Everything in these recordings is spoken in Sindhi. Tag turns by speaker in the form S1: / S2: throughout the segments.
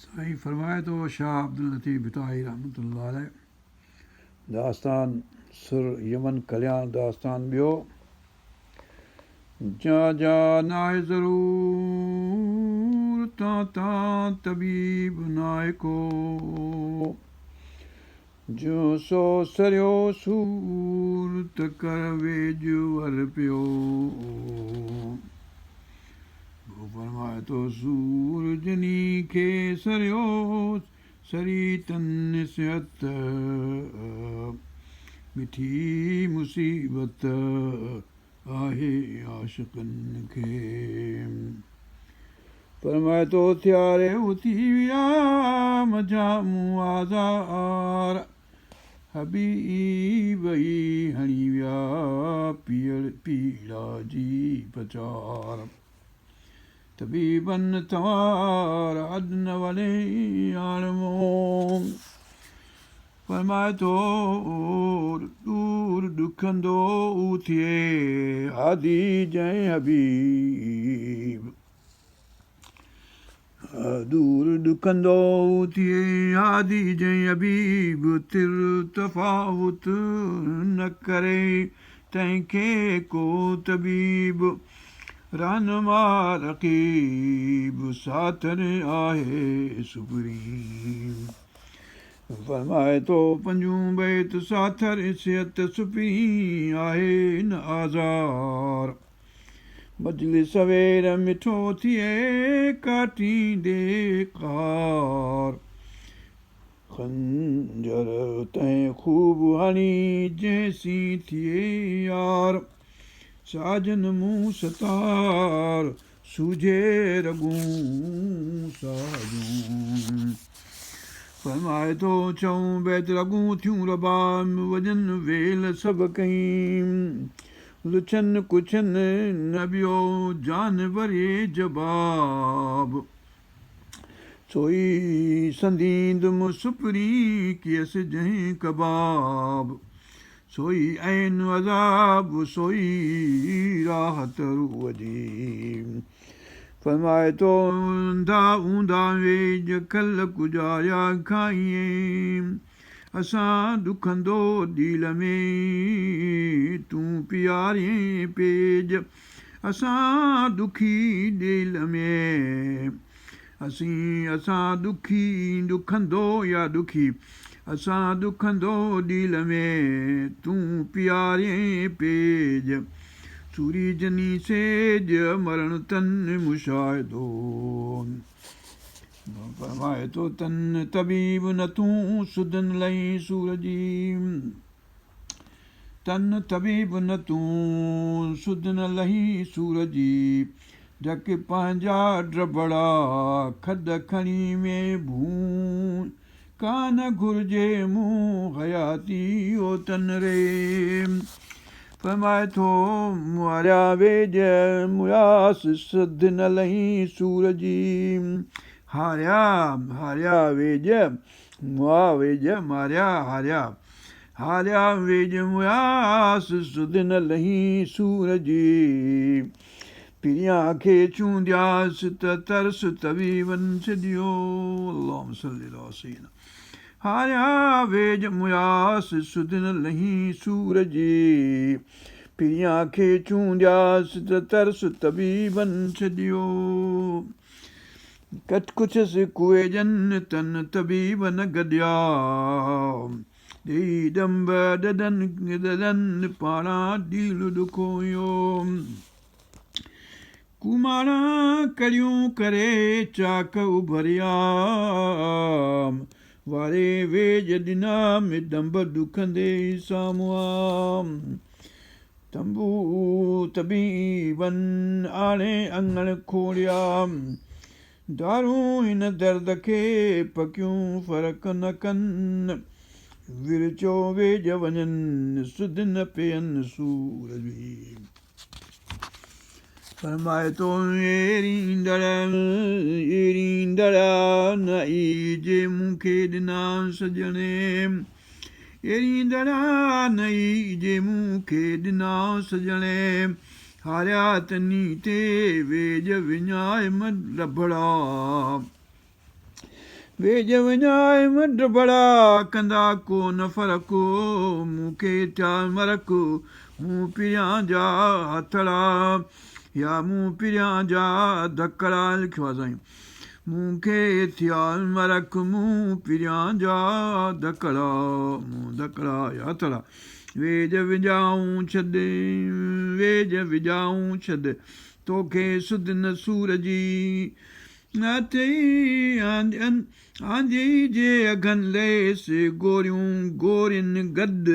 S1: سائين فرمائي ٿو شاهه عبداللطيف ڀٽائي رحمة الله عليه داستان سر يمن ڪلياڻ داستان ٻيو جا جا ناهي ضرور تان تان طبيب ناهي ڪو جو سو سريو سور ته ڪر ويڄ ور پيو. ڀو فرمائي ٿو سور جني کي سريو سري تن صحت مٺي مصيبت آهي عاشقن کي. فرمائي ٿو ٿياري اٿي ويا منجهان مون آزار حبيب ئي هڻي ويا پيڙ پيڙا جي پچار طبيبن توار اڏ نه وڻي آڻ مون فرمائي ٿو ڏور ڏکندو اٿئي هادي جنهن حبيب دور ڏکندو ٿئي هادي جنهن حبيب تر تفاوت نه ڪري تنهن کي ڪو طبيب رهنما رقيب ساٿر آهي سپرين فرمائي ٿو پنجون بيت ساٿر صحت سپرين آهي نه آزار مجلس سوير مٺو ٿئي ڪاٽيندي قار خنجر تنهن خوب هڻي جنهن سين ٿئي يار ساجن مون ستار سوجهي رڳون ساجون فرمائي ٿو ڇهون بيت رڳون ٿيون رباب وڄن ويل سڀ ڪئين لڇن ڪڇن نه ٻيو جانوري جواب. سوئي سنديندم سپرين ڪيس جنهن ڪباب. سوئي عين عذاب سوئي راحت روح جي. فرمائي ٿو انڌا اونڌا ويڄ کل ڪجاريا کائين. اسان ڏکندو ڏيل ۾، تون پيارين پيڄ، اسان ڏکي ڏيل ۾، اسين اسان ڏکي ڏکندو يا ڏکي، اسان ڏکندو ڏيل ۾، تون پيارين پيڄ، سوري جني سيڄ، مرڻ تن مشاهدو. فرمائي ٿو تن طبيب نه تون سڌ نه لهين سور جي تن طبيب نه تون سڌ نه لهين سور جي ڍڪ پنهنجا ڊڀڙا کڏ کڻي ۾ ڀونء ڪانه گهرجي مون حياتي او تن ري فرمائي ٿو ماريا ويڄ مياس سڌ نه لهين سور جي هاريا هاريا ويڄ مئا ويڄ ماريا هاريا هاريا ويڄ مياس سڌ نه لهين سور جي پريان کي چوندياس ته ترس طبيبن ڇڏيو اللهم صلي علي سيدنا هاريا ويڄ مياس سڌ نه لهين سور جي پريان کي چوندياس ته ترس طبيبن ڇڏيو ڪڇ ڪڇس ڪوئجن تن طبيب نه گڏيا ڏيئي ڏنڀ ڏڏن ڏڏن پاڙان ڏيل ڏکويو. ڪوماڻا ڪڙيون ڪري چاڪ اڀريا. واري ويڄ ڏنا م ڏنڀ ڏکندي سامهون. تنبو طبيبن آڻي اڱڻ کوڙيا. دارون هن درد کي پڪيون فرق نه ڪن، ورچو ويڄ وڃن سڌ نه پين سور جي. فرمائي ٿو ايريندڙ ايريندڙ نه اي جي مون کي ڏنا سڄڻي ايريندڙ نه اي جي مون کي ڏنا سڄڻي هاريا تني تي ويڄ وڃائم لڀڙا. ويڄ وڃايم ڊڀڙا، ڪندا ڪو نه فرق، مون کي ٿيا مرڪ، مون پريان جا هٿڙا يا مون پريان جا ڌڪڙا لکيو آهي سائين مون کي ٿيا مرڪ، مون پريان جا ڌڪڙا، مون ڌڪڙا يا هٿڙا. ويڄ وڄائون ڇڏ، ويڄ وڄائون ڇڏ، توکي سڌ نه سور جي. آنديئي جي اگهن ليس گوريون گورين گڏ،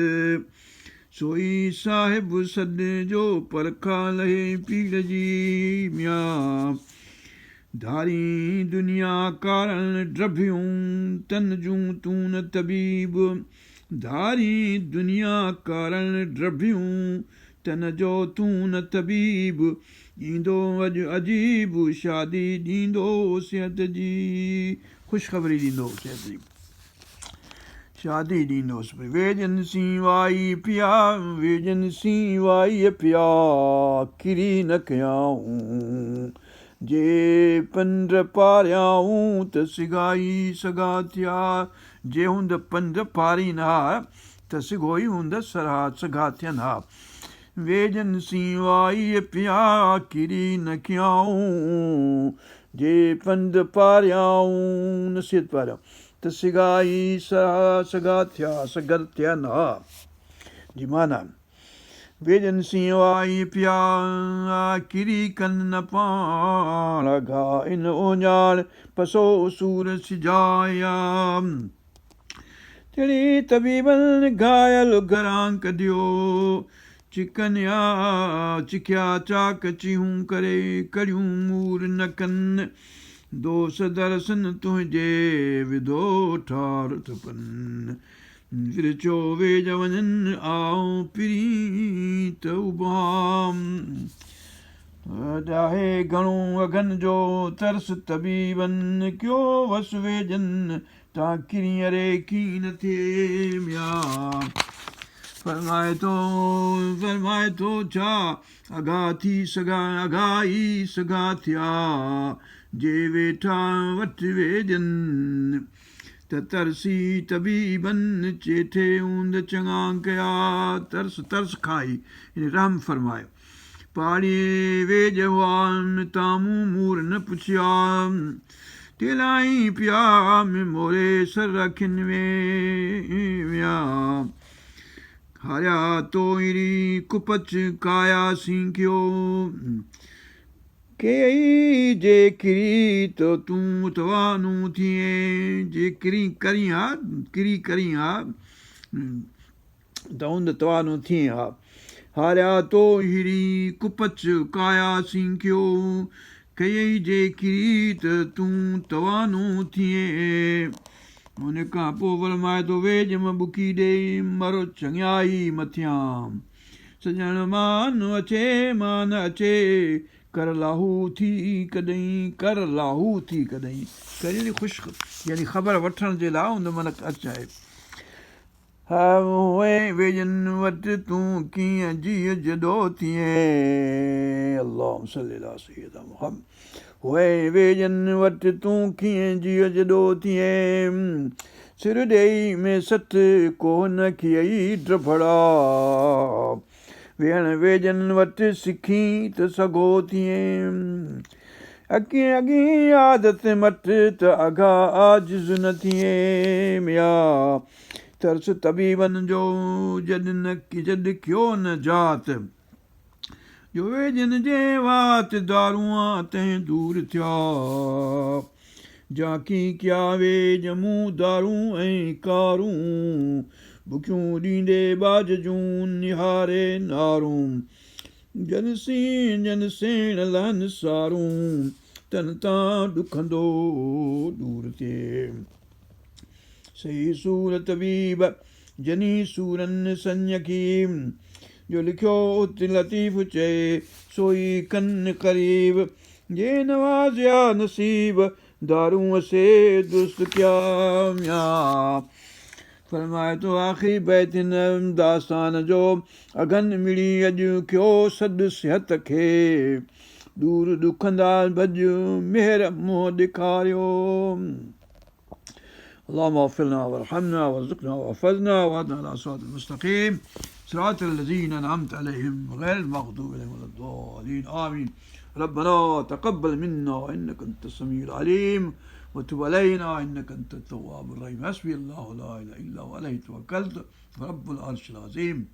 S1: سوئي صاحب سڏ جو پرکا لهي پيڙ جي. ميان ڌارين دنيا ڪارڻ ڊڀيون، تن جون تون نه طبيب. ڌارين دنيا ڪارڻ ڊڀيون، تن جو تون نه طبيب. ايندو اڄ عجيب شادي ڏيندو صحت جي خوشخبري ڏيندو صحت جي شادي ڏيندو ويڄن سين وائي پيا ويڄن سين وائي پيا ڪري نه ڪيائون جي پنڊ پاريائون ته سگها ئي سگها ٿيا جي هوند پنڊ پارين ها ته سگهو ئي هوند سرها سگها ٿين ها ويڄن سين وائي پيا ڪري نه ڪيائون جي پنڊ پاريائون نصيحت پاريائون ته سگها ئي سرها سگها ٿيا سگهر ٿين ها جي معنيٰ ويڄن سين وائي پيا ڪري ڪن نه پاڻ اگها ان اهڃاڻ پسو سور سجايا تڙي طبيبن گهايل گهران ڪڍيو، چڪنيا چکيا چاڪ چيهون ڪري ڪڙيون مور نه ڪن، دوس درسن تنهنجي وڌو ٺار ٿپن، ورچو ويڄ وڃن آئون پرين ته اڀام. آهي گهڻو اگهن جو ترس طبيبن ڪيو وس ويڄن تان ڪرين اري ڪين ٿئي ميان فرمائي ٿو فرمائي ٿو ڇا اگها ٿي سگها اگها ئي سگها ٿيا جي ويٺا وٺ ويڄن ته ترسي طبيبن چيٺي هوند چڱا ڪيا ترس ترس کائي يعني رحم فرمايو پاڙي ويڄ هئا تان مون مور نه پڇيا تيلائين پيا موري سر اکين ۾ ويا هاريا تو ايري ڪپچ ڪايا سين ڪيو ڪيئي جي ڪري ته تون توانو ٿئين جي ڪرين ڪرين ها ڪري ڪرين ها ته هوند توانو ٿئين ها. هاريا تو هيري ڪپچ ڪايا سين ڪيو ڪيئي جي ڪري ته تون توانو ٿئين. ان کان پوء فرمائي ٿو ويڄ م ٻڪي ڏي مر چڱيائي مٿيان سڄڻ مان اچي مان اچي ڪر لاهو ٿي ڪڏهين ڪر لاهو ٿي ڪڏهين ڪر يعني خوش يعني خبر وٺڻ جي لاء هوند من اچائي. هئين ويڄن وٽ تون ڪيئن جيء جڏو ٿئين اللهم صل علي سيدنا محمد هئين ويڄن وٽ تون ڪيئن جيء جڏو ٿئين سر ڏيئي ۾ سٿ ڪو نه کيئي ڊڀڙا ويهڻ ويڄن وٽ سکين ته سگهو ٿئين اڳين اڳين عادت مٽ ته اگها عاجز نه ٿئين ميان ترس طبيبن جو جڏ نه جڏ ڪيو نه جات جو ويڄن جي وات دارون تنهن دور ٿيا جاڪي ڪيا ويڄ مون دارون ۽ ڪارون بکيون ڏيندي ٻاجهه جون نهاري نارون جن سين جن سيڻ لهن سارون تن تان ڏکندو ڏور ٿئي. صحيح سور طبيب جني سورن سڃ کي جو لکيو ات لطيف چئي سوئي ڪن قريب جي نوازيا نصيب دارون سي درست ڪيا ميان فرمائي ٿو آخري بيت هن داستان جو اگهن مڙي اڄ ڪيو سڏ صحت کي ڏور ڏکندا ڀڄ مهر منهن ڏيکاريو. اللهم اغفر لنا وارحمنا وارزقنا واحفظنا واهدنا على صراط المستقيم صراط الذين أنعمت عليهم غير المغضوب عليهم ولا الضالين آمين. ربنا تقبل منا إنك أنت السميع العليم وتب علينا إنك أنت التواب الرحيم. حسبي الله لا إله إلا هو عليه توكلت رب العرش العظيم.